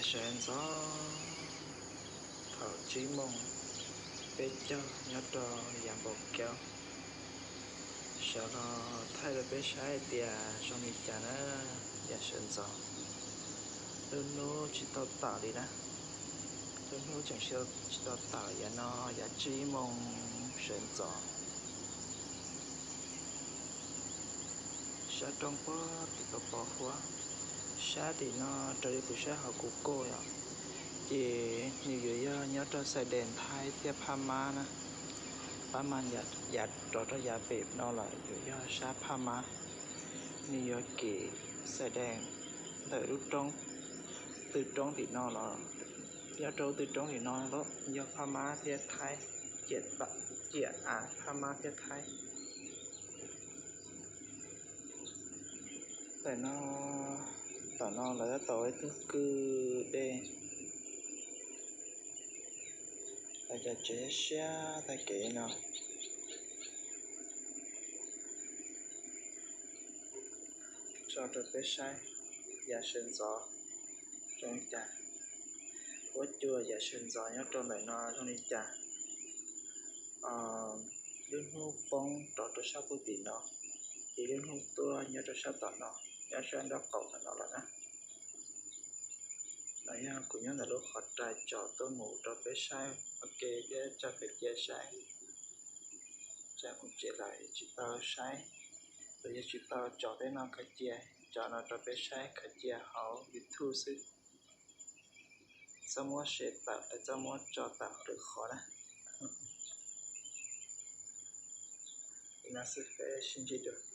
Sawv ntxov thaum tsib moos peb caug nyob rau yav npau kaub, sawv los thaij rau peb saib hais tias zoo li cas na. Yav sawv ntxov, lub hnub tsis tau tawm li na, lub hnub tseem tsis tau tawm, yav no yav tsib moos sawv ntxov. Sab roob puag tim pos pos huab, sab tim no raws li kuv saib hauv kuv koj yom, ces nws yuav yog nyob rau xais dees Thaib thiab Phab Mab na. Phab Mab yav rov rau yav pem no lawm yuav yog sab Phab Mab, nws yuav kem xais dees ntawm lub roob, tw roob tim no los, nyob rau tw roob tim no los yog Phab Mab thiab Thaib, ciam av Phab Mab thiab Thaib. Tam no, tam no lawv tab tom ua ib tug kwj dej, lawv cov tsev siab tag kev no tso rau peb saib yav sawv ntxov zoo li cas, huab cua yav sawv ntxov nyob rau ntawm no zoo li cas. Lub hnub poob rov rau sab puag tim no, ces lub hnub tuaj nyob rau sab tom no, nyob sab nraub qaum tom no lawm na. No yog kuv nyob ntawm lub qhov rais tsom tuaj mus rau peb saib ua ke thiab tso khaws cia saib. Tsam mus tsev lawm tsis tau saib, los yog tsis tau tso tej no khaws cia, tso no rau peb saib khaws cia hauv YouTube xwb. Txhob muab share tawm, txhob muab tso tawm hauv lwm qhov na. Li no xwb peb sib ntsib dua.